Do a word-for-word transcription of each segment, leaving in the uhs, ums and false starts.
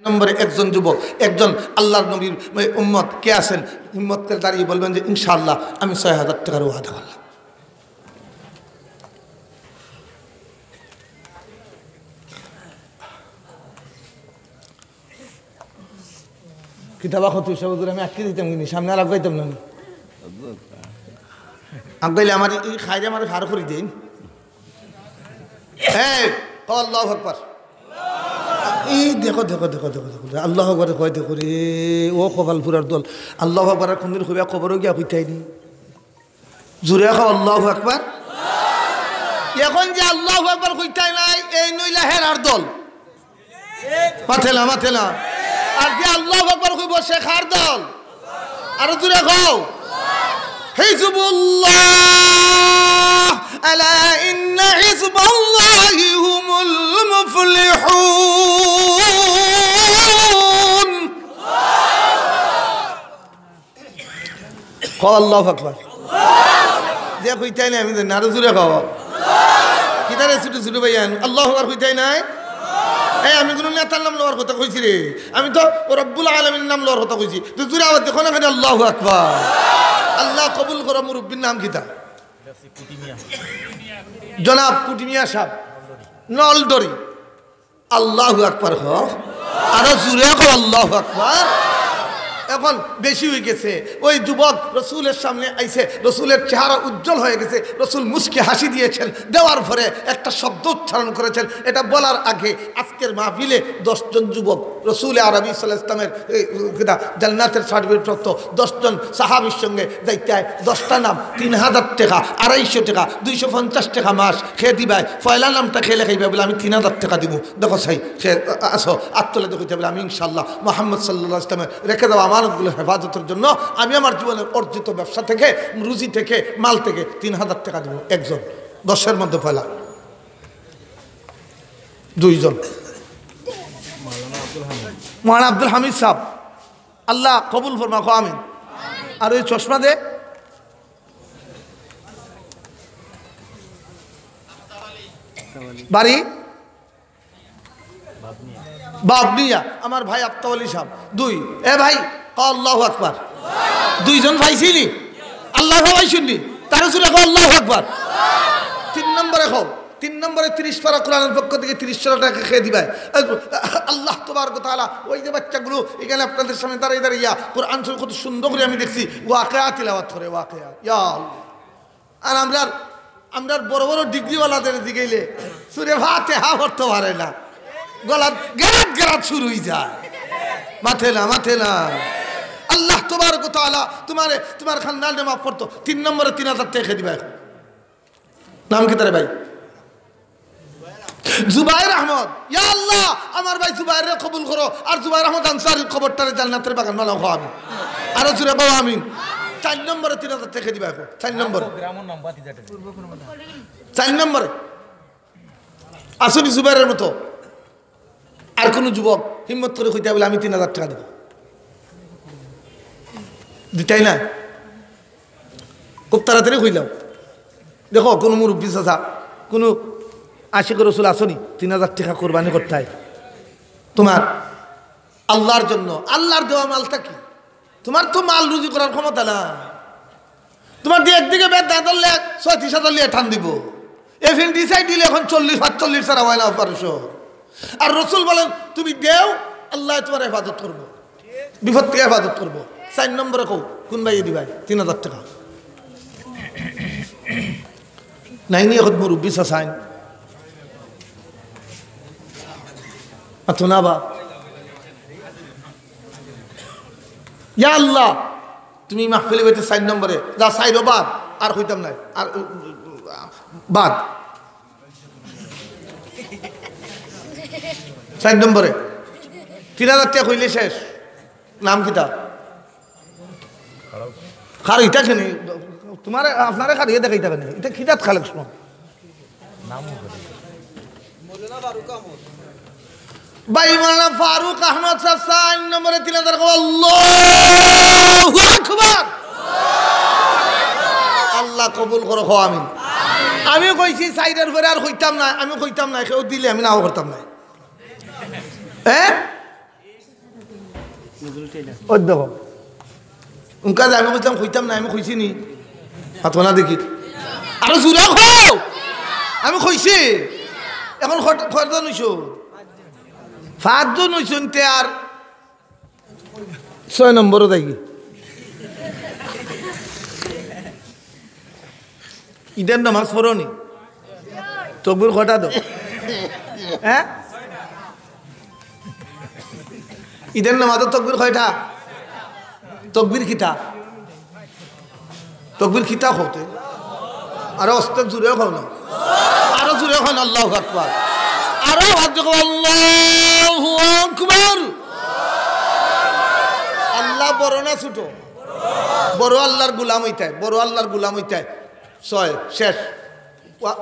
নম্বরে একজন যুবক, একজন আল্লাহর নবীর উম্মত কে আছেন? হিম্মত করে দাঁড়িয়ে বলবেন যে, "ইনশাআল্লাহ, আমি ছয় হাজার টাকার ওয়াদা করলাম।" কিতাবা কত হিসাব করে আমি আটকে দিতাম, কিন্তু সামনে আর আগাইতাম না। আগাইলে আমার এই খাইরে আমার ফার করে দিন। এই, কও আল্লাহু আকবার। এই দেখো, দেখো, দেখো, দেখো, দেখো, আল্লাহু আকবার কয় দেখো রে, ও কপাল পুরার দল। আল্লাহু আকবার আর কোনদিন কইবা, কবরও গিয়া কইতাই নি। জুরে কও আল্লাহু আকবার। এখন যে আল্লাহু আকবার কইতাই নাই, এই নইলা হেরার দল। মাতে না, মাতে না। আর যে আল্লাহু আকবার কইবো, সে কার দল? আরো জুরে কও। হিজবুল্লাহ, আলা ইন্না হিজবাল্লাহি হুমুল মুফলিহুন। কও আল্লাহু আকবার। যে কইতাই না, আমি জানি না, আরো জুরে কও। কিতারে ছুটু ছুটু ভাই আন, আল্লাহু আকবার কইতাই নাই? এই, আমি কোনো নেতার নাম লওয়ার কথা কইছি রে, আমি তো রব্বুল আলামিন নাম লওয়ার কথা কইছি। তো জুরে আওয়াজ দেখো না, খালি আল্লাহু আকবার। আল্লাহ কবুল করো। মুরব্বীর নাম কিতা? জনাব কুটিমিয়া সাহেব, নলদরি। আল্লাহু আকবার কও। আরো জুরে কও আল্লাহু আকবার। এখন বেশি হয়ে গেছে। ওই যুবক রসুলের সামনে আইছে, রসুলের চেহারা উজ্জ্বল হয়ে গেছে, রসুল মুচকি হাসি দিয়েছেন, দেওয়ার পরে একটা শব্দ উচ্চারণ করেছেন। এটা বলার আগে আজকের মাহফিলে দশ জন যুবক রসুল আরবি সাল্লাল্লাহু আলাইহি ওয়াসাল্লামের, এই, কিতা, জান্নাতের সার্টিফিকেট প্রাপ্ত দশ জন সাহাবীর সঙ্গে যাইতে হয়। দশটা নাম, তিন হাজার টাকা, আড়াইশো টাকা, দুইশো পঞ্চাশ টাকা মাস। কে দিবায়? পয়লা নামটা কে লেখাইবা? বলে, "আমি তিন হাজার টাকা দিমু।" দেখো চাই, কে আ-, আছো, আত্তলে দেখো, বলে, "আমি ইনশাআল্লাহ মোহাম্মদ সাল্লাল্লাহু আলাইহি ওয়াসাল্লামের রেখে দেওয়া আমানতগুলো হেফাজতের জন্য আমি আমার জীবনের অর্জিত ব্যবসা থেকে, রুজি থেকে, মাল থেকে তিন হাজার টাকা দিমু।" একজন, দশের মধ্যে পয়লা। দুইজন। মাওলানা আব্দুল হামিদ সাহেব, আল্লাহ কবুল ফরমা, কও আমিন। আর ওই চশমা দে, বাড়ি বাবনিয়া, আমার ভাই আফতাব আলী সাহেব। দুই, এ ভাই, কও আল্লাহু আকবার। দুইজন পাইছি নি? আল্লাহ পাইছইন নি? তারে জুরে কও আল্লাহু আকবার। তিন নম্বরে কও, তিন নম্বরে তিরিশ পারা কোরআনের পক্ষ থেকে তিরিশ পারা টাকা কে দিবায়? আল্লাহ তাবারক ওয়া তাআলা, ওই যে বাচ্চাগুলো এখানে আপনাদের সামনে দাঁড়াই দাঁড়াইয়া কোরআন শরীফ কত সুন্দর করে আমি দেখছি, ওয়াকিয়া তিলাওয়াত করে, ওয়াকিয়া। ইয়া আল্লাহ। আর আমরার, আমরার বড় বড় ডিগ্রিওয়ালাদের জিগাইলে সুরে ফাতিহা পড়তে পারে না, গলা গেরাত গেরাত শুরু হয়ে যায়। মাতে না, মাতে না। আল্লাহ তাবারক ওয়া তাআলা তোমারে, তোমার খানদানরে মাফ করতো। তিন নম্বরে তিন হাজার টাকা দিবায় এখন। নাম কিতা রে ভাই? জুবাইর আহমদ। ইয়া আল্লাহ, আমার ভাই জুবাইররে কবুল করো, আর জুবাইর আহমদ আনসারীর কবরটারে জান্নাতের বাগান বানাও, কও আমিন। আরো জুরে কও আমিন। চার নম্বরে তিন হাজার টাকা দিবায় এখন। চার নম্বরে। গ্রামের নাম বাতি যাতে। চার নম্বরে। আছো নি জুবাইরের মতো আর কোনো যুবক হিম্মত করে কইতা বলে, "আমি তিন হাজার টাকা দিব"? দিতায় না? খুব তাড়াতাড়ি কইলাম। দেখো, কোনো মুরব্বি চাচা, কোনো আশিক রসুল আছো নি, তিন হাজার টাকা কোরবানি করতায় তোমার আল্লাহর জন্য, আল্লাহর দেওয়া মালটা কি? তোমার তো মাল রুজি করার ক্ষমতা না। তোমার দিয়ে একদিকে বেদ না ধরলে ছয়ত্রিশ হাজার লিয়ে টান দিব। এফএনডিসাই দিলে এখন চল্লিশ, পাঁচচল্লিশ ছাড়া হয় না অপারেশন। আর রসুল বলেন, "তুমি দেও, আল্লাহ তোমার হেফাজত করবো, বিপদ থেকে হেফাজত করবো।" চার নম্বরে কও, কোন ভাইয়ে দিবায় তিন হাজার টাকা? নাই নি এখন মুরব্বি চাচাইন। আতো না বা? ইয়া আল্লাহ, তুমি মাহফিলে বইতে চার নম্বরে, যা চাইরো বাদ, আর কইতাম নাই, আর, উ, উ, উ, বাদ। চার নম্বরে তিন হাজার টাকা কইলে শেষ। নাম কিতা? কারো ইটা কেনে? তোমার, আপনারে কারিয়ে দেখাইতা কেনে? ইটা কিতাত কালেকশন? ভাই মৌলানা ফারুক আহমদ সাহেব চার নম্বরে তিন হাজার। আল্লাহু আকবার। আল্লাহ কবুল করো, কও আমিন। আমি কইছি চাইরর পরে আর কইতাম না, আমি কইতাম না, কেউ দিলে আমি নাও করতাম না। হ্যাঁ? ওই দেখো, উনকা যে আমি কইছিলাম, কইতাম না, আমি কইছি নি? মাতো না দেখি। আরো জুরে কও। আমি কইছি। এখন কত-, কয়জন অইছো? পাঁচজন অইছইন তে আর ছয় নম্বরও যাইগি। ইদের নামাজ পড়ো নি? তকবির কয়টা দেও? হ্যাঁ? ইদের নামাজর তকবির কয়টা? তকবির কিতা? তকবির কিতা কও তে? আরো আস্তে জুরে কও না। আরো জুরে কও না, আল্লাহু আকবার। আরো আওয়াজ দিয়া কও, আল্লাহু আকবার। আল্লাহ বড় না ছোট? বড় আল্লাহর গোলাম অইতায়, বড় আল্লাহর গোলাম অইতায়। ছয়, শেষ। ওয়া-,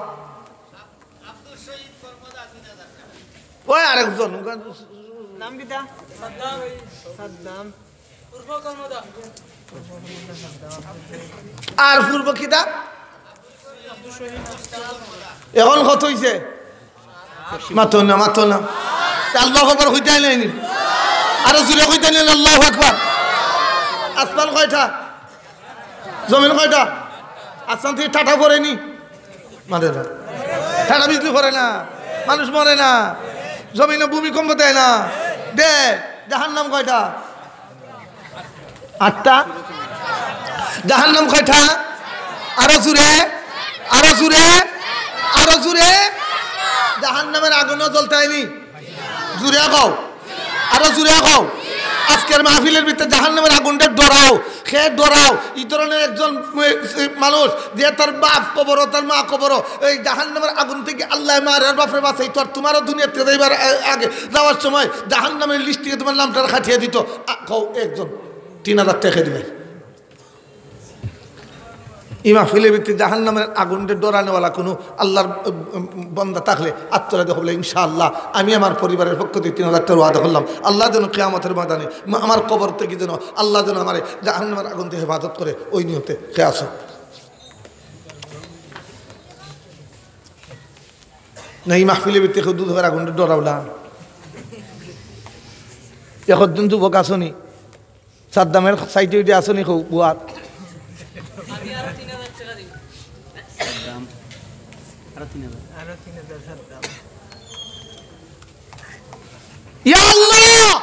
ওই আরেকজন। নাম কিতা? সাদ্দাম। সাদ্দাম। আর পূর্ব কিতা? এখন কত অইছে? মাতো না, মাতো না। তে আল্লাহু আকবার কইতায় নায়নি? আরো জুরে কইতায় নায়নি আল্লাহু আকবার? আসমান কয়টা? জমিন কয়টা? আসমান থাকি টাটা পড়েনি? মারে না। টাটা বিজলি পড়ে না, মানুষ মরে না, জমিনে ভূমিকম্প দেয় না, দে। জাহান্নাম কয়টা? আটটা। জাহান্নাম কয়টা? আরো জুরে, আরো জুরে, আরো জুরে। জাহান্নামের আগুনও জ্বলতায়নি? জুরে কও, আরো জুরে কও। আজকের মাহফিলের ভিতরে জাহান্নামের আগুনরে ডরাও, কে ডরাও। ই ধরনের একজন, এ, মানুষ যে তার বাপ কবরো, তার মা কবরো, এই জাহান্নামের আগুন থাকি আল্লায় মার আর বাপরে বাঁচাইতো, আর তুমারও দুনিয়াত থাকি যাইবার আ-, আগে যাওয়ার সময় জাহান্নামের লিস্ট থাকি তুমার নামটা কাটিয়া দিতো। আ, কও একজন তিন হাজার টেকা দিবায়। ই মাহফিলের ভিতরে জাহান্নামের আগুনরে ডরানেওয়ালা কুনু আল্লাহর, উম, উম, বান্দা থাকলে আত তুলিয়া দেখো বলে, ইনশাআল্লাহ, আমি আমার পরিবারের পক্ষ থাকি তিন হাজার টেকা ওয়াদা করলাম, আল্লাহ যেন কিয়ামতের ময়দানে মা-, আমার কবর থাকি যেন আল্লাহ যেন আমারে জাহান্নামের আগুন থাকি হেফাজত করে, ওই নিয়তে কে আছো? না, ই মাহফিলের ভিতরে কেউ দুধ আগুনরে ডরাও না। এখন যুবক আছো নি? সাদ্দামের সাইডে উঠে আছো নি কও, বুয়াত। ইয়া আল্লাহ,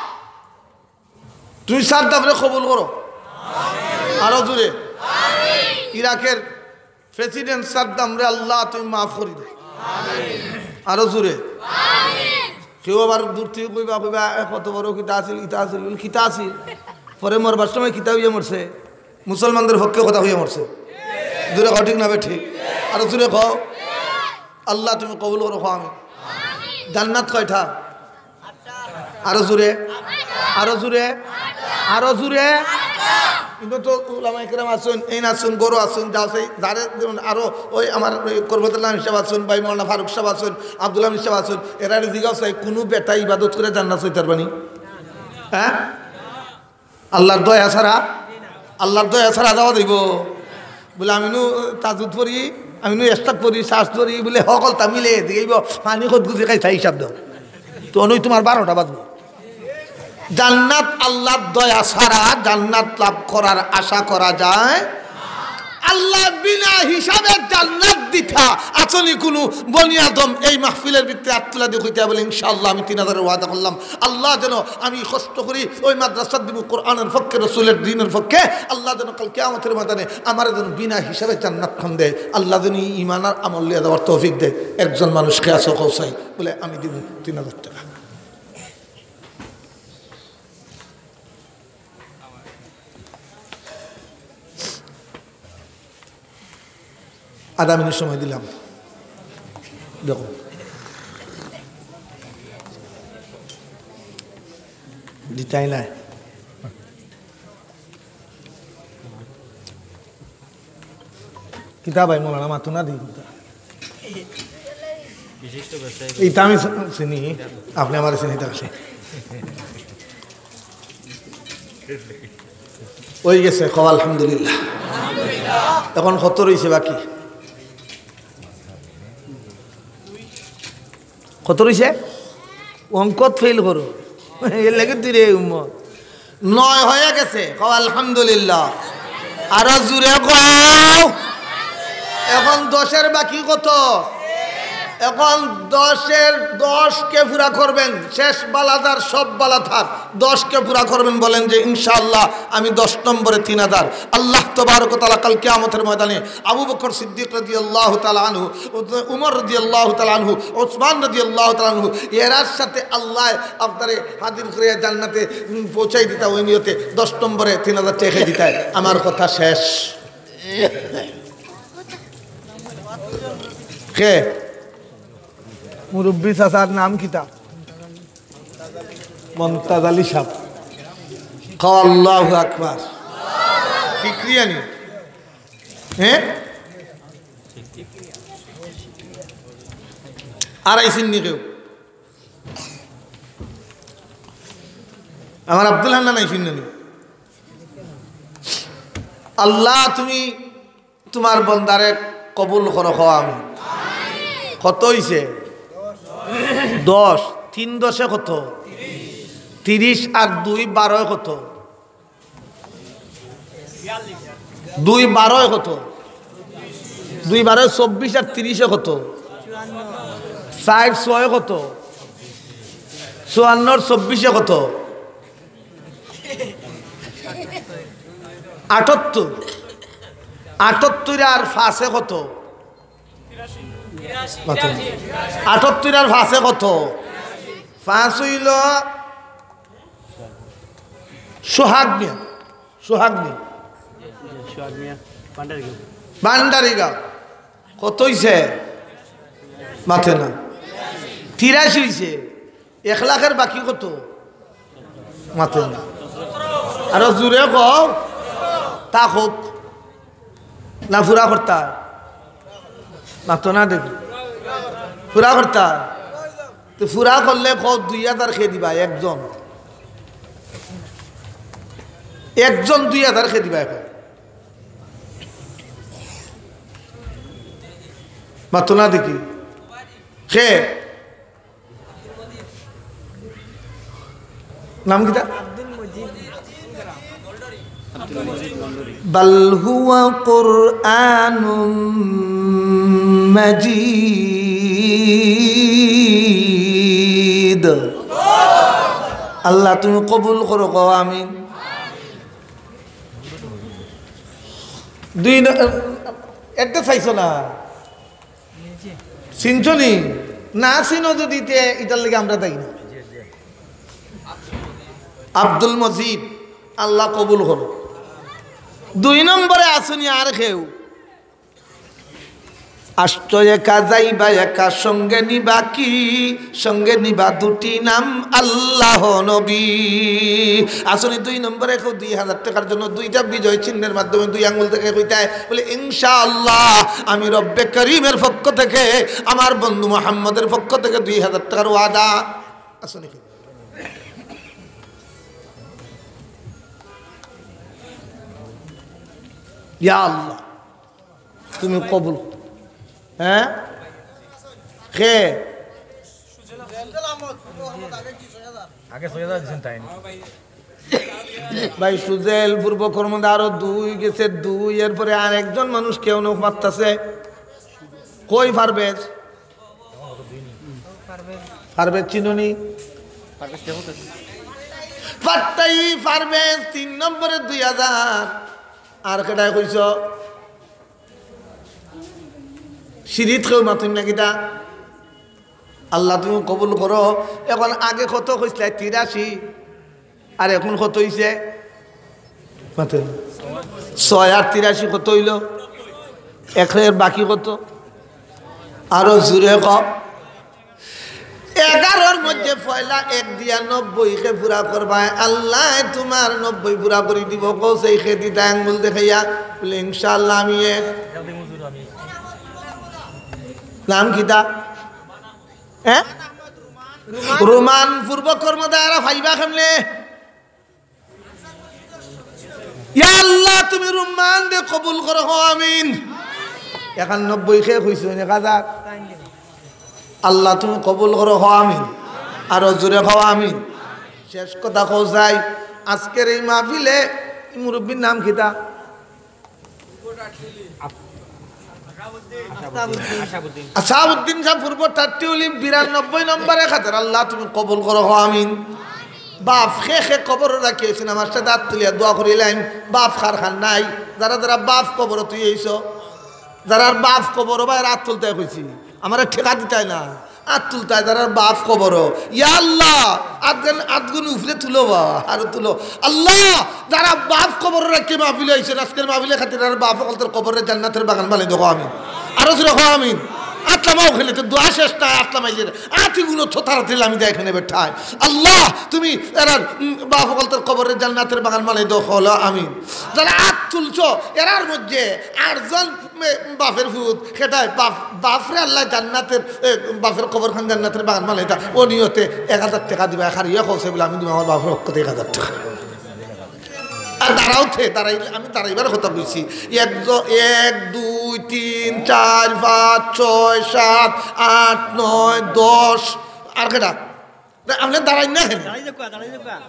তুমি সাদ্দামরে কবুল করো। আরো জুরে। ইরাকের প্রেসিডেন্ট সাদ্দামরে আল্লাহ তুমি মাফ করি দাও। আরো জুরে। কেউ আবার দূর থাকি কইবা, কইবা, "এ, কত বড় কিতা আছিল, ইতা আছিল, বলে, কিতা আছিল?" পরে মরবার সময় কিতা অইয়া মরছে? মুসলমানদের পক্ষে কথা কইয়া মরছে। জুরে কও, ঠিক না বেঠিক? আরো জুরে কও। আল্লাহ তুমি কবুল করো, কও আমি। জান্নাত কয়টা? আরো জুরে, আরো জুরে, আরো জুরে। কিন্তু তো উলামায়ে কেরাম আছইন, এইন আছইন, ঘরো আছইন, যা আছে, যারে যেমন আরো ওই আমার ওই করবতুল্লাহ আমিন সাহেব আছইন, ভাই মৌলানা ফারুক সাহেব আছইন, আব্দুল আমিন সাহেব আছইন, এরারে জিগাও চাই, কুনু বেটা ইবাদত করি জান্নাত পাইতার পারবানি? হ্যাঁ? আল্লাহর দয়া ছাড়া, আল্লাহর দয়া ছাড়া যাওয়া যাইবো? বলে, "আমি নু তাজুদ পড়ি, আমি নু এস্তাক পড়ি, শ্বাস ধরি," বলে, "হকলতা মিলে দিইব, পানি কত গুজি খাই তাই হিসাব দাও।" তো অনই তোমার বারোটা বাজবো। জান্নাত আল্লাহর দয়া ছাড়া জান্নাত লাভ করার আশা করা যায়? আল্লাহ বিনা হিসাবে জান্নাত দিতা আছনি কুনু বনি আদম এই মাহফিলের ভিতরে আত তুলা দি কইতা বলে, "ইনশাআল্লাহ, আমি তিন হাজারের ওয়াদা করলাম।" আল্লাহ যেন আমি কষ্ট করি ওই মাদ্রাসার দিন কোরআনের পক্ষে, রসুলের দিনের পক্ষে, আল্লাহ যেন কাল কিয়ামতের ময়দানে আমার যেন বিনা হিসাবে জান্নাত খান দেয়। আল্লাহ যেন এই ইমান আর আমল লিয়া দেওয়ার তৌফিক দেয়। একজন মানুষ কে আছো কও চাই? বলে, "আমি দিব তিন হাজার টেকা।" আধা মিনিট সময় দিলাম। দেখো, দিতাই নাই। কিতা ভাই মৌলানা মাতো না দি কিতা? এইটা আমি চিনি, আপনি আমারে চিনি, তাহলে অই গেছে, কও আলহামদুলিল্লাহ। এখন কত রইছে বাকি? কত রইছে? অঙ্কত ফেইল করো, এর লাগি তুই রে উম্মত। নয় হয়ে গেছে, কও আলহামদুলিল্লাহ। আরো জোরে কও। এখন দশের বাকি কত? এখন দশের দশকে পুরা করবেন, শেষ বালাদার সব বালাধার দশকে পুরা করবেন। বলেন যে, "ইনশাআল্লাহ আমি দশ নম্বরে তিন হাজার।" আল্লাহ তবারক ওয়া তাআলা কাল কিয়ামতের ময়দানে আবু বকর সিদ্দিক রাদিয়াল্লাহু তাআলা আনহু, উমর রাদিয়াল্লাহু তাআলা আনহু, ওসমান রাদিয়াল্লাহু তাআলা আনহু, এরার সাথে আল্লাহ আপনারে হাজির করিয়া জান্নাতে, উম, পৌঁছাই দিতা, ওই নিয়তে দশ নম্বরে তিন হাজার টেকা দিতায়। আমার কথা শেষ। কে? মুরব্বী চাচার নাম কিতা? মন্তাজ আলী সাহেব। কও আল্লাহু আকবার। বিক্রিয়ানি। হ্যাঁ? আর আইসিন নি কেউ? আমার আব্দুল হান্নান আইসিন নি? আল্লাহ, তুমি তোমার বন্দারে কবুল করো, কও আমিন। কত হইছে? দশ। তিন দশে কত? তিরিশ। আর দুই বারোয় কত? দুই বারোয় কত? দুই বারোয় চব্বিশ। আর তিরিশে কত? চার ছয় কত? চুয়ান্নর চব্বিশে কত? আটাত্তর। আটাত্তর আর পাঁচে কত? আটাত্তর আর পাঁচে কত? পাঁচ হইল সোহাগ মিয়া। সোহাগ মিয়া। সোহাগ মিয়া, ভান্ডারিগাঁও। ভান্ডারিগাঁও। কত হইছে? মাতে না। তিরাশি হইছে। এক লাখের বাকি কত? মাতে না। আরো জোরে কও। তা হোক। না পুরা করতা? মাতো না দেখি। পুরা করতা? তো পুরা করলে কও দুই হাজার কে দিবা একজন? একজন দুই হাজার কে দিবা এখন? মাতো না দেখি। কে? নাম কিতা? বাল হুয়া কুরআনুম মাজিদ। আল্লাহ, তুমি কবুল করো, কও আমিন। দুই ন-, এটা চাইছো না? চিনছো নি? না চিনো যদি তে, ইটার লাগি আমরা দায়ী না। আব্দুল মজিদ, আল্লাহ কবুল করো। দুই নম্বরে আছনি আর কেউ? আসছো একা, যাইবা একা, সঙ্গে নিবা কি? সঙ্গে নিবা দুটি নাম, আল্লাহ, নবী। আছনি দুই নম্বরে কেউ? দুই হাজার টেকার জন্য দুইটা বিজয় চিহ্নের মাধ্যমে দুই আঙ্গুল দেখাই কইতায়, বলে, "ইনশাআল্লাহ, আমি রব্বে করিমের পক্ষ থেকে, আমার বন্ধু মোহাম্মদের পক্ষ থেকে দুই হাজার টেকার ওয়াদা।" আছনি কি? ইয়া আল্লাহ, তুমি কবুল। হ্যাঁ? কে? আগে ছয় হাজার দিছেন তাই না? ভাই সুজেল, পূর্ব কর্মদা আরো দুই গেছে, দুই, এরপরে আর একজন মানুষ কেউ নখ মারতাছে। কই পারভেজ? পারভেজ চিনুনি? পারভেজ কে বলতেছে? পাত্তাই পারভেজ, তিন নম্বরে দুই হাজার। আর কেটায় কইছ? সিঁড়িত কেউ মাতুন না কিতা? আল্লাহ, তুমি কবুল করো। এখন আগে কত কইছলায়? তিরাশি। আর এখন কত হইছে? মাতুন। ছয় আর তিরাশি কত হইল? একের বাকি কত? আরো জোরে কও। এগারোর মধ্যে পয়লা এক দিয়া নব্বই কে পুরা করবায়। আল্লাহ, তোমার নব্বই পুরা করি দিব। কও সেই কে দিতা আঙ্গুল দেখাইয়া? বলে, "ইনশাআল্লাহ, আমি এক।" নাম কিতা? হ্যাঁ? রুমান। পূর্ব কর্মদারা পাইবা কেমনে? ইয়া আল্লাহ, তুমি রুমান দে কবুল করো, কও আমিন। একানব্বই কে কইছো, এক হাজার। আল্লাহ, তুমি কবুল করো, কও আমিন। আরো জোরে কও আমিন। শেষ কথা কও যাই, আজকের এই মাহফিলে এই মুরব্বীর নাম কিতা? আশাবুদ্দিন সাহেব পূর্ব টাট্টিউলি বিরানব্বই নম্বরে খাতার। আল্লাহ, তুমি কবুল করো, কও আমিন। বাফ খে খে কবর রাখি আইছইন, আমার সাথে আত তুলিয়া দোয়া করিলাইন। বাফ কার কার নাই, যারা যারা বাফ কবর তুই আইছো, যারার বাফ কবর, ভাই, আত তুলতে কইছি, আমারে ঠেকা দিতায় না। আত তুলতায় যারার বাফ কবর। ইয়া আল্লাহ, আতগুন, আতগুন উপরে তুলো বা, আরো তুলো। আল্লাহ, যারা বাফ কবর রাখি মাহফিলে আইছইন, আজকের মাহফিলে খাতির আর বাফ অকলতর কবররে জান্নাতের বাগান বানাই দেও, কও আমিন। আরো জোরে কও আমিন। আত লামাও খালি, তো দোয়া শেষ না, আত লামাইলে না। আতগুন তো তাড়াতাড়ি লামি দেয় এখানে বেঠায়। আল্লাহ, তুমি এরার, উম, বাফ অকলতর কবররে জান্নাতের বাগান বানাই দেও, কও আমিন। যারা আত তুলছো, এরার মধ্যে আটজন মে-, বাফের ফুত, খেটায় বাফ, বাফরে আল্লাহ জান্নাতের, এ, বাফের কবরখান জান্নাতের বাগান বানাইতা, ও নিয়তে এক হাজার টেকা দিবা, এক হাজার ইয়া কইছে বলে, আমি দিমু আমার বাফর পক্ষ থাকি এক হাজার টেকা। আর দাঁড়াও থে, দাঁড়াইলে, আমি দাঁড়াইবার কথা কইছি। এক জ-, এক, দুই, তিন, চাইর, পাঁচ, ছয়, সাত, আট, নয়, দশ, আর কেটা? না, আপনে দাঁড়াইন না কেনে? দাঁড়াই যাউক্কা, দাঁড়াই যাউক্কা।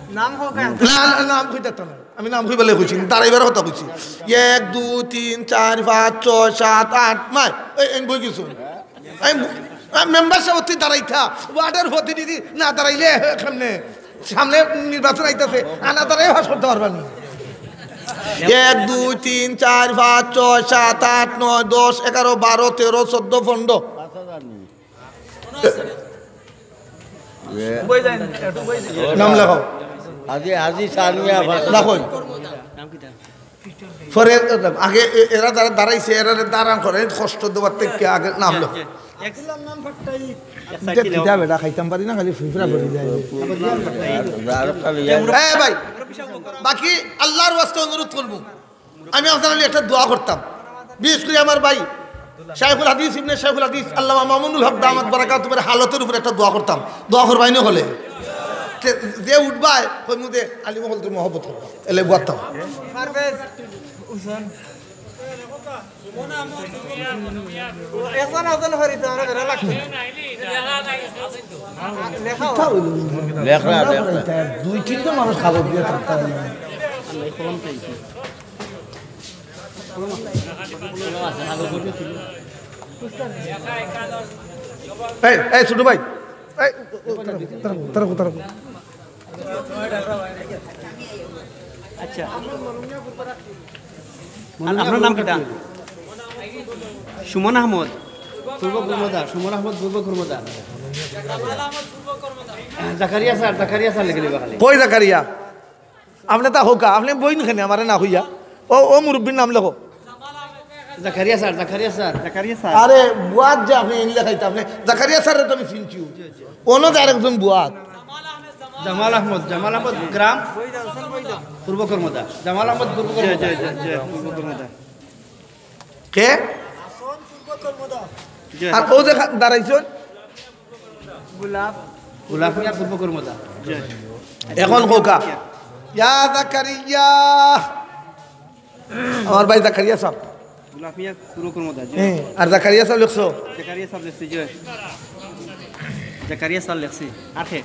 নাম হোক। না, না, নাম কইতাম না। আমি নাম কইবার লাগি কইছি, দাঁড়াইবার কথা কইছি। এক, দুই, তিন, চাইর, পাঁচ, ছয়, সাত, আট, নয়। এই, এই বই কিছু। আমি, আমি মেম্বার সাব, তুই দাঁড়াইতা। ওয়ার্ডের প্রতিনিধি না দাঁড়াইলে কেমনে? সামনে নির্বাচন আইতাছে, আনা দাঁড়াই পাস করতে পারবা নি। এক, দুই, তিন, চাইর, পাঁচ, ছয়, সাত, আট, নয়, দশ, এগারো, বারো, তেরো, চৌদ্দ, পনরো। নাম লেখাও। আজি, আজি সানিয়া ভাষা। লেখো। পরে আগে এ-, এরা যারা দাঁড়াইছে, এরা দাঁড়ান করে, কষ্ট দেওয়ার থেকে আগে নাম লেখো। আব্দুল্লাহর নাম ফাট্টাই। এক এটা সাইডে কিতা লেখো। বেটা, খাইতাম পারি না, খালি ফিফরা পড়ি যায়। আর, আর খালি এ ভাই, বাকি আল্লাহর ওয়াস্তে অনুরোধ করবো, আমি আপনার লাগি একটা দোয়া করতাম, বিশেষ করে আমার ভাই শাইখুল হাদিস ইবনে শাইখুল হাদিস আল্লামা মামুনুল হক দামাত বারাকাতুহুর হালতের উপরে একটা দোয়া করতাম। দোয়া করবায় নি হকলে? তে যে উঠবায়, কইমু যে আলী মহল তোর মহব্বত করবা। এলে বুয়াত্তাম। পারভেজ হোসেন। একজন একজন করি তো আমরা বেড়া লাগছে। লেখাও। লেখরা, লেখরা। দুই তিনজন মানুষ খাবার দিয়ে থাকতে হয় না। এই, এই, ছোট ভাই, এই, তারা, তারা, তারা। আচ্ছা। আর আপনার নাম কিতা? সুমন আহমদ। পূর্ব কর্মদা, সুমন আহমদ পূর্ব কর্মদা। জাকারিয়া স্যার, জাকারিয়া স্যার লিখে দিবা খালি। কই জাকারিয়া? আপনে তা হোকা, আপনে বইন কেনে আমারে না কইয়া? ও, ও মুরব্বির নাম লেখো। জাকারিয়া স্যার, জাকারিয়া স্যার। জাকারিয়া স্যার। আরে, বুয়াত যে আপনে ইন লেখাইতা, আপনে জাকারিয়া স্যাররে তো আমি চিনছি। অন্য যে আরেকজন বুয়াত। জামাল আহমদ, জামাল আহমদ গ্রাম? পূর্ব কর্মদা। জামাল আহমদ পূর্ব জি, কর্মদা। জি, জি, জি, পূর্ব কর্মদা। কে? জি। আর ও যে খা-, দাঁড়াইছইন? গোলাপ। গোলাপ মিয়া পূর্ব কর্মদা। জি। এখন কউক্কা। ইয়া জাকারিয়া। আমার ভাই জাকারিয়া সাব। গোলাপ মিয়া পূর্ব কর্মদা, জি। হ্যাঁ, আর জাকারিয়া সাব লেখছো? জাকারিয়া সাব লেখছি, জি। জাকারিয়া স্যার লেখছি। আর কে?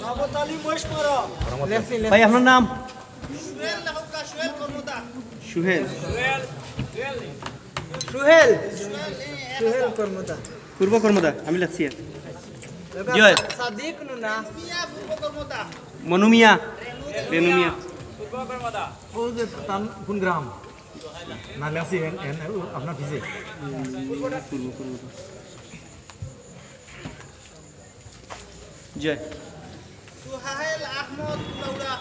মোহাম্মদ আলী মহেশপাড়া। লেখছি, লেখছি। ভাই, আপনার নাম? সুহেল লেখক, সুহেল কর্মদা। সুহেল। সুহেল। সুহেল কর্মদা। পূর্ব কর্মদা, আমি লেখছি। জি। সাদিক নুনা। মনু মিয়া। রেনু মিয়া। ও যে তান কোন গ্রাম? না, লেখছি এন, এন, আপনার পিছে। জি। সুহাইল আহমদ কুলাউড়া।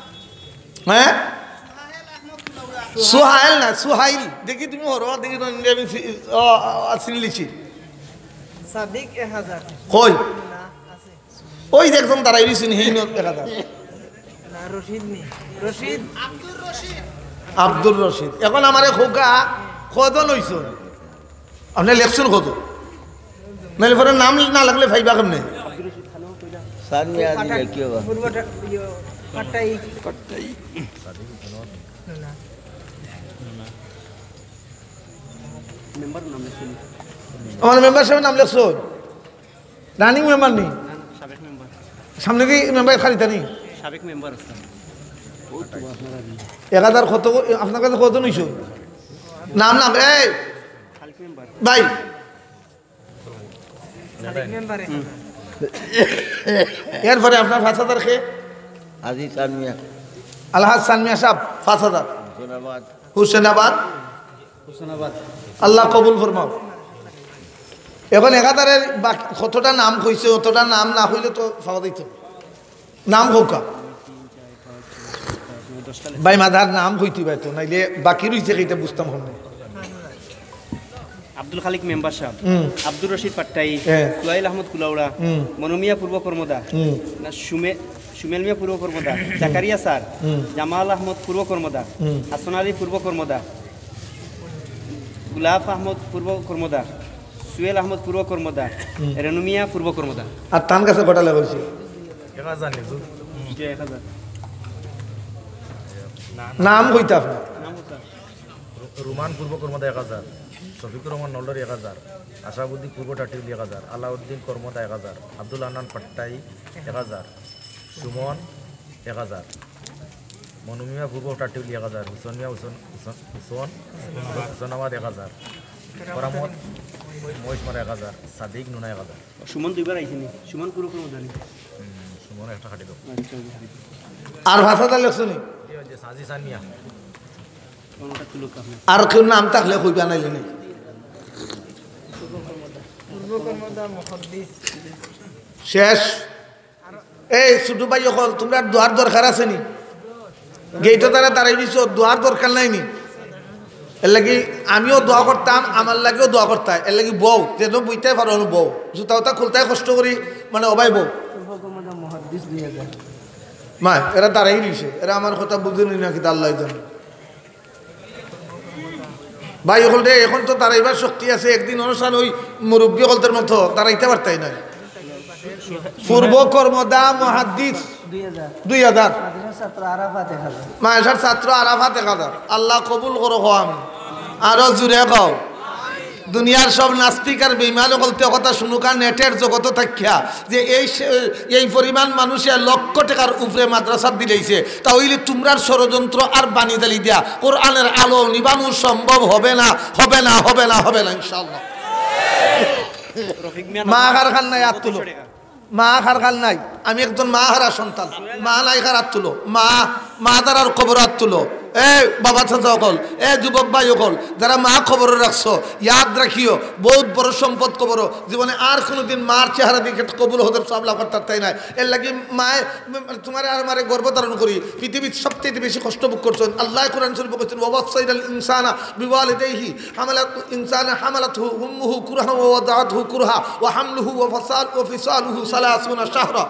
হ্যাঁ? সুহাইল আহমদ কুলাউড়া। সুহাইল না, সুহাইল। দেখি তুমি হরো, দেখি তো আমি চি-, ও, ও, চিনলিছি। সাদিক এক হাজার। কই? না, আছে। ওই যে একজন দাঁড়াই রইছেন, হেইন এক হাজার। না, রশিদ নি। রশিদ। আব্দুর রশিদ। আব্দুর রশিদ। এখন আমারে কউক্কা কয়জন অইছইন? আপনে লেখছইন কত? নাইলে পরে নাম না লেখলে পাইবা কেমনে? সানি আদি পাঠান। লেখিও বা। পূর্ব টা-, ইয়ো, পাট্টাই। পাট্টাই। না। মেম্বার নাম লেখছইন। আমার মেম্বার সাবর নাম লেখছইন? রানিং মেম্বার নি? না, না, সাবেক মেম্বার। সামনে দি মেম্বার খালি তা নি? সাবেক মেম্বার আছে। এক হাজার কত, আপনার কাছে কতজন অইছে? নাম, নাম, এই ভাই। এরপরে আপনার পাঁচ হাজার কে? আজি চানমিয়া। আলহাজ চানমিয়া সাহেব, পাঁচ হাজার। হুসেনাবাদ। হুসেনাবাদ। হুসেনাবাদ। আল্লাহ কবুল ফরমাও। এখন এক হাজারের বাকি কতটা নাম কইছে, অতটা নাম না কইলে তো পাওয়া যাইত না। নাম কউক্কা। ভাই, মাথার নাম কইতে পারতো, নাইলে বাকি রইছে কিতা বুঝতাম কেমনে। আব্দুল খালিক মেম্বার সাহেব, হুম। আব্দুর রশিদ পাট্টাই, হ্যাঁ। সুহাইল আহমদ কুলাউড়া, হুম। মনু মিয়া পূর্ব কর্মদা, হুম। না, সুমে-, সুমেল মিয়া পূর্ব কর্মদা, জাকারিয়া স্যার, হুম। জামাল আহমদ পূর্ব কর্মদা, হুম। হাসান আলী পূর্ব কর্মদা, গোলাপ আহমদ পূর্ব কর্মদা, সুহেল আহমদ পূর্ব কর্মদা, হুম। রেনু মিয়া পূর্ব কর্মদা। আর তান কাছে কটা লেখা অইছে? এক হাজার নিচু। জি, এক হাজার। নাম কইতা আপনি? নাম কইতা। রু-, রুমান পূর্ব কর্মদা এক হাজার, শফিকুর রহমান নলডরি এক হাজার, আশাবুদ্দিন পূর্ব টাটিউলি এক হাজার, আলাউদ্দিন কর্মদা এক হাজার, আব্দুল হান্নান পাট্টাই এক হাজার, সুমন এক হাজার, মনুমিয়া পূর্ব টাটিউলি এক হাজার, হুসন মিয়া হুসন, হুসন, হুসন, হুসনাবাদ এক হাজার, করামত মহিষমারা এক হাজার, সাদিক নুনা এক হাজার। সুমন দুইবার আইছে নি? সুমন পুরো কোনো জানি। হুম, সুমন একটা খাটি দাও। আচ্ছা, আচ্ছা। আর পাঁচ হাজার লেখছো নি? জি, ওই যে সাজি সানিয়া। কোনটা তুলুক আপনি? আর কেউ নাম থাকলে কইবা নাইলে নি। শেষ। এই ছোট ভাই অকল, তোমরা দোয়ার দরকার আছে নি? গেইটো তারা দাঁড়াই দিছো, দোয়ার দরকার নাই নি? এর লাগি আমিও দোয়া করতাম, আমার লাগিও দোয়া করতাম। এর লাগি বউ, যেন বইতে পারো, আমি বউ। জুতা উতা খুলতায় কষ্ট করি, মানে, ও ভাই বউ। মা, এরা দাঁড়াই রইছে, এরা আমার কথা বুঝে নি নাকি, তা আল্লাহ জানে। ভাই অকল রে, এখন তো দাঁড়াইবার শক্তি আছে, একদিন অনুষ্ঠান ওই মুরব্বী অকলদের মতো দাঁড়াইতে পারতাই না। পূর্ব কর্মদা মুহাদ্দিস দুই হাজার। দুই হাজার। মাদ্রাসার ছাত্র আরাফাত এক হাজার। মাদ্রাসার ছাত্র আরাফাত এক হাজার। আল্লাহ কবুল করো, কও আমিন। আরো জুরে কও। দুনিয়ার সব নাস্তিক আর বেঈমান অকলতে কথা শুনুকা, নেটের জগতো থাকিয়া, যে এই সে-, এই পরিমাণ মানুষে লক্ষ টাকার উপরে মাদ্রাসাত দিলাইছে, তা অইলে তোমরার ষড়যন্ত্র আর বানি জালি দিয়া কোরআনের আলো নিবানো সম্ভব হবে না, হবে না, হবে না, হবে না, ইনশাআল্লাহ। রফিক মিয়া মা কার খান নাই, আত তুলো। মা কার খান নাই, আমি একজন মা হারা সন্তান। মা নাই কার, আত তুলো। মা, মা যারার কবর, আত তুলো। এ বাবা চাচা অকল, এ যুবক ভাই অকল, যারা মা কবরো রাখছো, ইয়াদ রাখিও, বহুত বড় সম্পদ কবরো। জীবনে আর কোনোদিন মার চেহারা দেখে কবুল হজর সওয়াব লাভ করতায় নাই। এর লাগি মায়ে, তোমারে আর আমারে গর্ভ ধারণ করি, পৃথিবীত সবচেয়ে বেশি কষ্ট ভোগ করছেন। আল্লাহ কোরআন শরীফে কইছেন, "ওয়া ওয়াসাইনাল ইনসানা বিওয়ালিদাইহি হামালাত ইনসানা হামালাতহু উম্মুহু কুরহা ওয়া ওয়াদাআতহু কুরহা ওয়া হামলুহু ওয়া ফাসাল ওয়া ফিসালুহু সালাসুনা শাহরা।"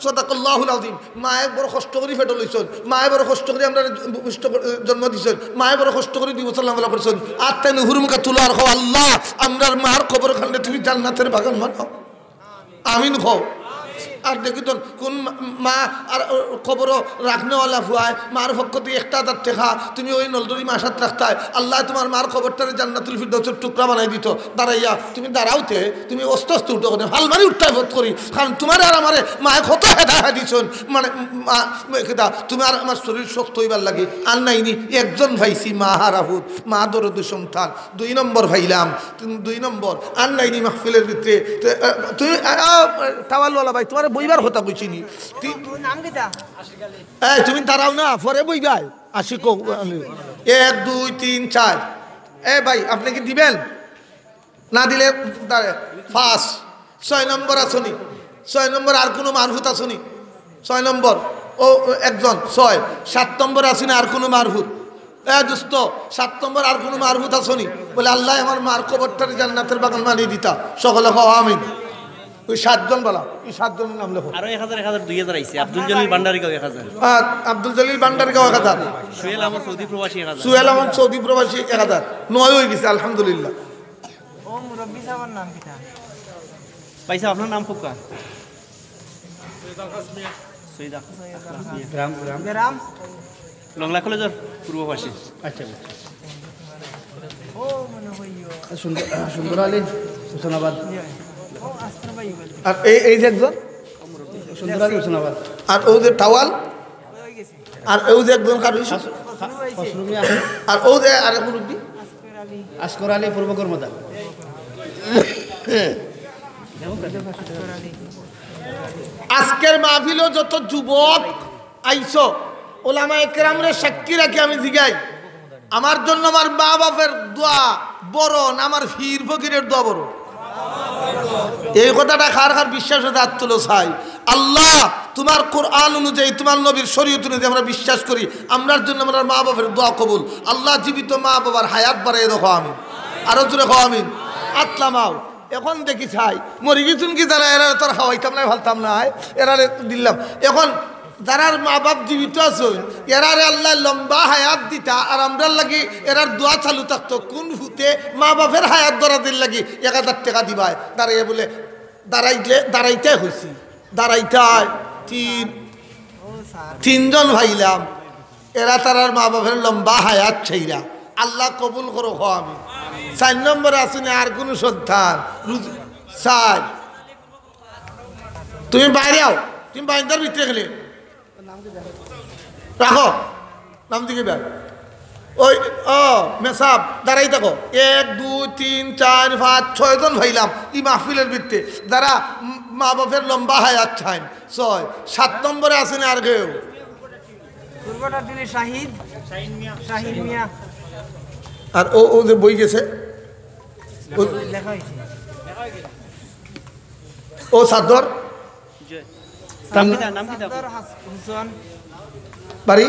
সাদাকাল্লাহুল আযীম। মায়ে বড় কষ্ট করি পেটো লইছইন, মায়ে বড় কষ্ট করি আমরারে পুষ্ট করি জন্ম দিছইন, মায়ে বড় কষ্ট করি দুই বছর লালন পালন করছইন। আত্তাইন হুরুমুকা তুলার কও, "আল্লাহ, আমরার মার কবর খানরে তুমি জান্নাতের বাগান বানাও।" আমিন কও। আর দেখি তো কোন মা, মা আর কবরো রাখনেওয়ালা ফুয়ায় মার পক্ষ থাকি একটা হাজার টেকা তুমি ওই নলদরি মাসাত রাখতায়, আল্লাহ তোমার মার কবরটারে জান্নাতুল ফিরদাউসের টুকরা বানাই দিত। দাঁড়াইয়া তুমি দাঁড়াওতে, তুমি আস্তে আস্তে উঠো, করে হালমারি উঠতায় ফট করি, কারণ তোমারে আর আমারে মায়ে কত হেদায়া দিছইন, মানে, মা, কিতা, তুমি আর আমার শরীর শক্ত অইবার লাগি। আর নাইনি, একজন পাইছি মা হারা ফুত, মা দরদি সন্তান, দুই নম্বর পাইলাম, তিন, দুই নম্বর, আর নাইনি মাহফিলের ভিতরে। তো, আহ, তুমি, আহ, আহ, টাওয়ালওয়ালা ভাই, তোমারে বইবার কথা কইছি নি? তি-, ও নাম কিতা? এই, তুমি দাঁড়াও না, পরে বইবায়। আসি কও, আমি, এক, দুই, তিন, চার। এ ভাই, আপনি কি দিবেন? না দিলে দাঁড়ে, পাঁচ। ছয় নম্বর আছনি? ছয় নম্বর আর কোনো মারফুত আছনি? ছয় নম্বর, ও একজন, ছয়। সাত নম্বর আছনি আর কোনো মারফুত? এ দোস্ত, সাত নম্বর আর কোনো মারফুত আছনি? বলে, "আল্লাহ আমার মার কবরটারে জান্নাতের বাগান বানাই দিতা।" সকলে কও আমিন। ওই সাতজন বলা, ওই সাতজনের নাম লেখো। আরো এক হাজার, এক হাজার, দুই হাজার আইছে। আব্দুল জলিল ভান্ডারিগাঁও এক হাজার। আর আব্দুল জলিল ভান্ডারিগাঁও এক হাজার। সুহেল আহমদ সৌদি প্রবাসী এক হাজার। সুহেল আহমদ সৌদি প্রবাসী এক হাজার। নয় হয়ে গেছে, আলহামদুলিল্লাহ। ও মুরব্বী সাহেবের নাম কিতা? ভাই সাহেব, আপনার নাম কউক্কা? সৈয়দ আকাশ মিয়া। গ্রাম, গ্রাম। গ্রাম? লংলা কলেজের পূর্ব পাশে। আচ্ছা, আচ্ছা। ও মনে হয় ইয়ো। সুন্দর, সুন্দর আলী, হুসেনাবাদ। ও আস্তর ভাই। আর এই, এই যে একজন? সুন্দর আলী, হুসেনাবাদ। আর ও যে টাওয়াল? আর ও যে একজন কারো, আর ও যে আরেক মুরব্বী, আসগর আলী পূর্ব কর্মদা। আজকের মাহফিলও যত যুবক আইছো, ওলামায়ে কেরামরে সাক্ষী রাখি আমি জিগাই, আমার জন্য আমার মা বাপের দোয়া বড় না আমার পীর ফকিরের দোয়া বড়? এই কথাটা কার কার বিশ্বাস আছে, হাত তুলো চাই। আল্লাহ, তোমার কোরআন অনুযায়ী, তোমার নবীর শরীয়ত অনুযায়ী আমরা বিশ্বাস করি, আমরার জন্য আমরার মা বাপের দোয়া কবুল। আল্লাহ, জীবিত মা বাবার হায়াত বাড়াইয়া রাখো, আমিন। আরো জোরে কও, আমিন। আতলামাও। এখন দেখি চাই, মরি গেছইন কি যারা, এরারে তো আর খাওয়াইতাম না, ফালতাম না, এরারে দিলাম। এখন যারার মা বাপ জীবিত আছইন, এরারে আল্লায় লম্বা হায়াত দিতা, আর আমরার লাগি এরার দোয়া চালু থাকতো। কোন ফুতে মা বাপের হায়াত দরাজের লাগি এক হাজার টেকা দিবায়? দাঁড়াইয়া বলে, দাঁড়াইলে, দাঁড়াইতে কইছি, দাঁড়াইতায়। তিন, তিনজন পাইলাম, এরা তারার মা বাপের লম্বা হায়াত চাইরা। আল্লাহ কবুল করো, কও আমিন। চাইর নম্বরে আছইন আর কুনু সন্তান? রুজ-, চাইর। তুমি বাইরে আও, তুমি বাইন্দার ভিতরে গেলে রাখো, নাম দিকে বের। ওই, ও, মেসাব, দাঁড়াই থাকো। এক, দুই, তিন, চাইর, পাঁচ, ছয়জন পাইলাম ই মাহফিলের ভিতরে, যারা ম-, মা বাপের লম্বা হায়াত চাইন। ছয়, সাত নম্বরে আছইন আর কেউ? দুর্ঘটনার দিনে শাহিদ, শাহিন মিয়া। আর ও, ও যে বই গেছে, ও, লেখা হয়েছে। ও সাদ্দর? নাম কিতা? নাম কিতা? সাদ্দর হাস-, হোসেন। বাড়ি?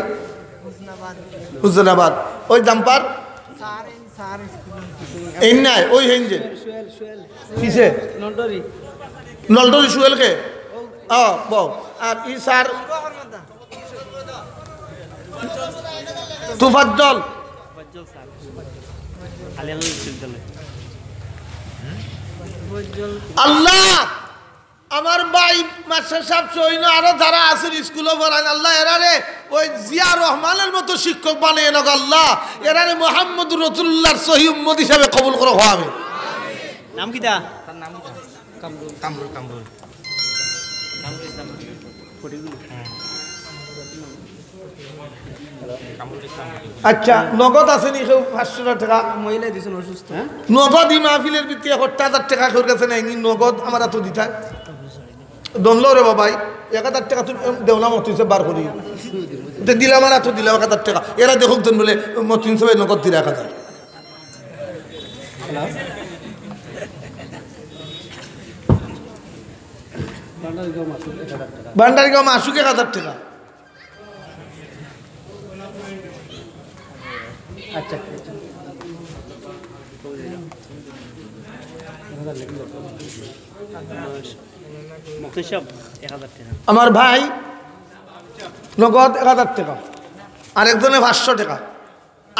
হোসনাবাদ। হোসনাবাদ। ওই জাম্পার? স্যার, এই স্যার স্কুল। এই নাই, ওই হেন যে। সুয়েল, সুয়েল। কিসে? নলডরি। নলডরি সুয়েল কে? ও, বউ। আর ই স্যার? তুফাজ্জল। আল্লাহ, আমার ভাই মাস্টার সাব সহ আরো যারা আছইন স্কুলো পড়াইন, আল্লাহ এরারে ওই জিয়া রহমানের মতো শিক্ষক বানাইয়া নেও আল্লাহ, এরারে মোহাম্মদুর রাসূলুল্লাহর সহি উম্মত হিসাবে কবুল করো, কও আমিন। নাম কিতা? কামরুল, কামরুল। আচ্ছা, নগদ আছে নি কেউ পাঁচশো টেকা? মহিলা দিছেন অসুস্থ। হ্যাঁ? নগদ ই মাহফিলের ভিতরে এক হাজার টেকা কেউর কাছে নাই নি? নগদ আমার আতো দিতায়। দম লও রে বাবাই, এক হাজার টেকা তুমি, এম, দেও না মতিন সাব বার করি। তে দিলাম আর আতো দিলাম এক হাজার টেকা। এরা দেখুক জন বলে, মতিন সাবে নগদ দিরা এক হাজার। ভান্ডারিগাঁও মাসুক এক হাজার টেকা। আচ্ছা, আচ্ছা। মুক্তার সাব, এক হাজার টেকা। আমার ভাই নগদ এক হাজার টেকা, আরেকজনে পাঁচশো টেকা।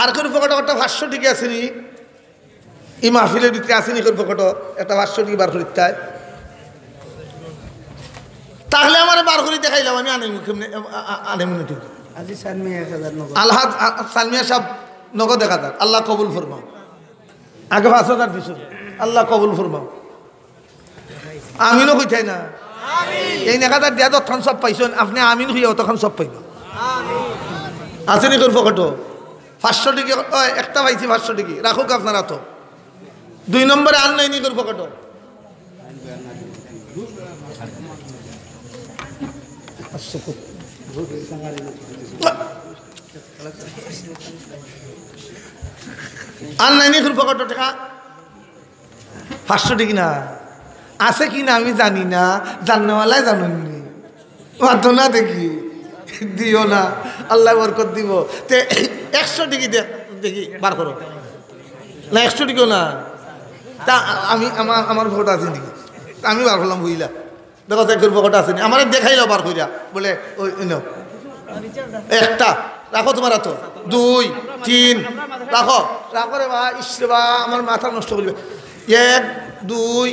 আর কেউর পকেটো একটা পাঁচশো টেকা আছে নি? ই মাহফিলের ভিতরে আছে নি কেউর পকেটো একটা পাঁচশো টেকা বার করিতায়? তাহলে আমারে বার করি দেখাইলাও, আমি আনাইমু কেমনে, আ-, আ-, আনাইমু না ঠিক। আজি সালমিয়া এক হাজার নগদ। আলহাজ, আ-, সালমিয়া সাব নগদ এক হাজার। আল্লাহ কবুল ফরমাও। আগে পাঁচ হাজার দিছো, আল্লাহ কবুল ফরমাও। আমিনও কইতায় না? এই এক হাজার দিয়া যতখান সব পাইছইন, আপনে আমিন কইয়া অতখান সব পাইবা। আছে নি কেউর পকেটো? পাঁচশো টেকা, ও, একটা পাইছি পাঁচশো টেকা, রাখুক আপনার আতো। দুই নম্বরে আর নাই নি কেউর পকেটো? আর নাই নি কেউর পকেটো টেকা? পাঁচশো টেকা না, আছে কি না আমি জানি না, জাননেওয়ালায় জানইন নি। মাতো না দেখি, দিও না, আল্লায় বরকত দিবো। তে একশো টেকা দে-, দেখি, বার করো। না, একশো টেকাও না। তা আমি, আমার, আমার পকেটো আছে নি? আমি বার করলাম, বুঝলা। দেখো, একজন পকেটো আছে নি? আমারে দেখাইলাও বার করিয়া। বলে, ওই, ওই নেও। একটা, রাখো তোমার আতো। দুই, তিন, রাখো। রাখো রে বা, ইস রে বা, আমার মাথা নষ্ট করিবা। এক, দুই,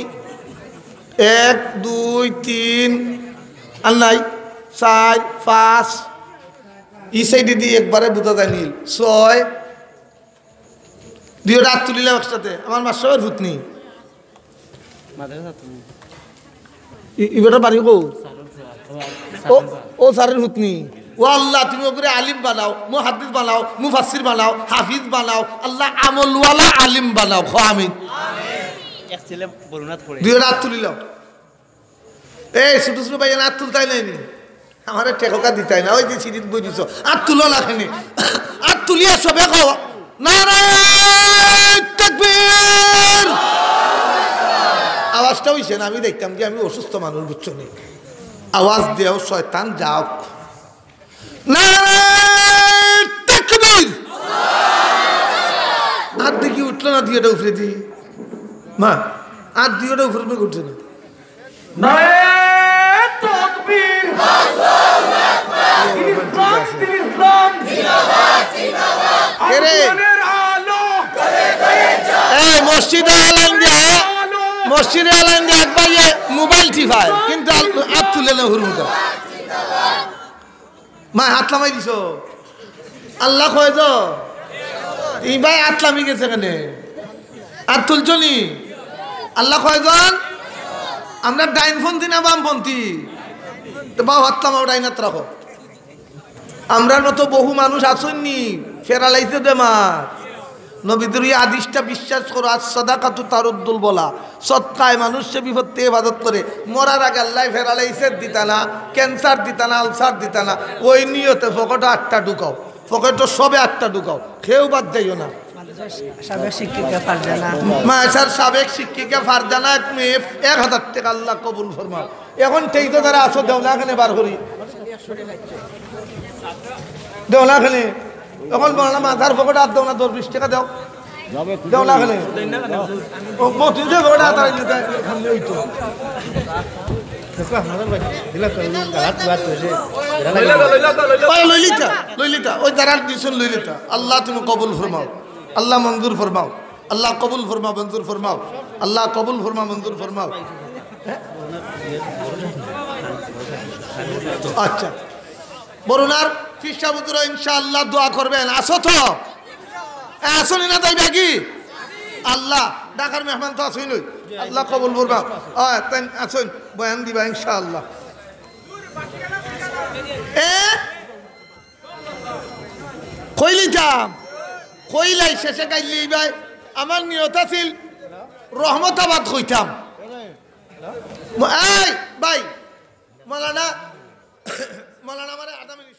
এক, দুই, তিন, আর নাই, চাইর, পাঁচ, ই সাইডেদি একবারে বুঝা যায় নি, ছয়, দুইওটা আত তুলিলাও একসাথে, আমার মাস্টারর পুতনি। মাদ্রাসা তুমি। ই-, ইবাটা বাড়ি কো? ও, ও স্যারের পুতনি। ও আল্লাহ, তুমি ওগুরে আলিম বানাও, মুহাদ্দিস বানাও, মুফাসসির বানাও, হাফিজ বানাও, আল্লাহ আমলওয়ালা আলিম বানাও। কও আমিন। এক ছেলে বরুণাত পড়ে। দুইওটা আত তুলিলাও। এই ছোট ছোট ভাইয়াইন আত তুলতায় নায় নি? আমারে টেক্কা দিতায় না, ওই যে সিঁড়িত বই দিছো, আত তুলো না কেনে? আত তুলিয়া সবে কও, নারায়ে তাকবীর। আওয়াজটা অইছে না, আমি দেখতাম যে আমি অসুস্থ মানুষ, বুঝছো নি? আওয়াজ দেও, শয়তান যাউক। নারায়ে তাকবীর। আর দেখি উঠলো না, দুইওটা উপরে দি। মা, আর দুইওটা উপরে উঠে উঠে না। নারায়ে তাকবীর। দিন ইসলাম, দিন ইসলাম। এরে। আন্দোলনের আলো। এই মসজিদে আলাইন দিয়া, আলো। মসজিদে আলাইন দিয়া এক ভাইয়ে মোবাইল টিপায়, কিন্তু আল-, আত তুলে না হুরমুটা। মায় আত লামাই দিছো। আল্লাহ কয়জন? ই ভাই আত লামি গেছে কেনে? আত তুলছো নি? আল্লাহ কয়জন? আমরা ডাইনপন্থী না বামপন্থী? তো বাউ আত লামাও, ডাইন আত রাখো। আমরার মতো বহু মানুষ আছইন নি, প্যারালাইসে বেমার। নবীজির ওই হাদিসটা বিশ্বাস করো, "আস সাদাকাতু তারুদ্দুল বালা।" সদকায় মানুষরে বিপদ থাকি হেফাজত করে। মরার আগে আল্লায় প্যারালাইসিস দিতা না, ক্যান্সার দিতা না, আলসার দিতা না, ওই নিয়তে পকেটো আটটা ঢুকাও, পকেটো সবে আটটা ঢুকাও, কেউ বাদ যাইও না। মাদ্রাসার সাবেক শিক্ষিকা ফারজানা। মাদ্রাসার সাবেক শিক্ষিকা ফারজানা, এক মেয়ে, এক হাজার টেকা আল্লাহ কবুল ফরমাও। এখন তেইশ হাজার আছো, দেও না কেনে বার করি। দেও না কেনে। এখন মৌলানা মাথার পকেটো আত দেও না, দশ বিশ টেকা দেও। দেও না কেনে। ও, মতিন যে পকেটো আত আর দিতে, সামনে হইতো। ওই লইলিতা, লইলিতা, ওই যারা দিছইন লইলিতা। আল্লাহ তুমি কবুল ফরমাও, আল্লাহ মঞ্জুর ফরমাও, আল্লাহ কবুল ফরমাও, মঞ্জুর ফরমাও, আল্লাহ কবুল ফরমাও, মঞ্জুর ফরমাও। আচ্ছা, বরুণার পীর সাব হুজুরে ইনশাআল্লাহ দোয়া করবেন। আছো তো? আছো নি না, যাইবা কি? আল্লাহ, ঢাকার মেহমান তো আছইন নই। আল্লাহ কবুল করবা। আয়, তাইন আছইন, বয়ান দিবা ইনশাআল্লাহ। এ? কইলিতাম। কইলাই শেষে গাইলি ভাই। আমার নিয়ত আছিল রহমতাবাদ কইতাম। ম-, এই ভাই, মৌলানা, মৌলানা আমারে আধা মিনিট